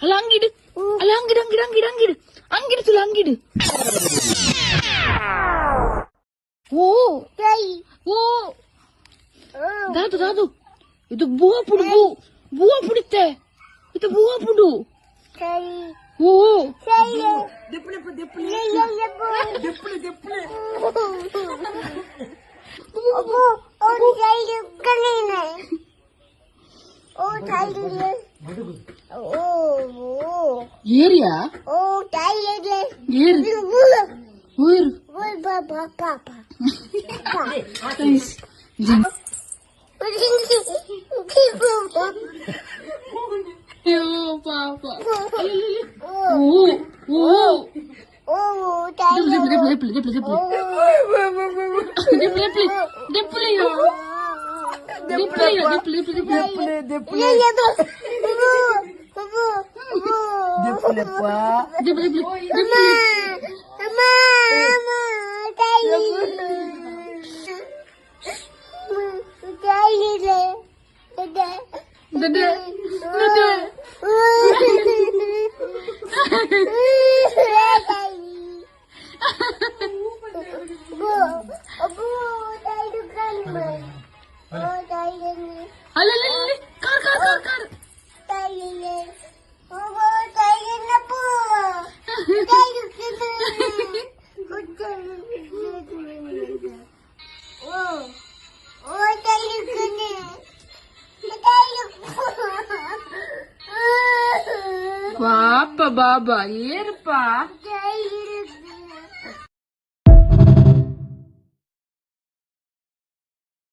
ಅಲ್ಲ ಅಂಗಿಡು, ಅಲ್ಲ ಅಂಗಿಡು, ಅಂಗಿಡು, ಅಂಗಿಡು, ಅಂಗಿಡು, ಅಂಗಿಡು ತುಲ ಅಂಗಿಡು. ಓ ಓ ದಾದು ದಾದು ಇದು ಬೂವ ಪುಡು, ಬೂ ಬೂವ ಪುಡಿತ್ತೆ, ಇದು ಬೂವ ಪುಡು. ಓ ಏರಿಯಾ ಏರು ಊರು. ಅಯ್ಯೋ ಪಾಪ. ಓ ಓ ದೆಪ್ಪಲೆ ದೆಪ್ಪಲೆ ದೆಪ್ಪಲೆ ದೆಪ್ಪಲೆ ದೆಪ್ಪಲೆ ದೆಪ್ಪಲೆ ದೆಪ್ಪಲೆ ದೆಪ್ಪಲೆ ದೆಪ್ಪಲೆ ದೆಪ್ಪಲೆ ದೆಪ್ಪಲೆಪ್ಪ. ದೆಪ್ಪಲೆ ದೆಪ್ಪಲೆ. ದಡ್ಡೆ ದಡ್ಡೆ. ಅಲ್ಲ ಅಲ್ಲ ಅಲ್ಲ, ಕಾರ್ ಕಾರ್ ಕಾರ್ ಕಾರ್. ಪಾಪ ಬಾಬಾ ಏರಪ್ಪ.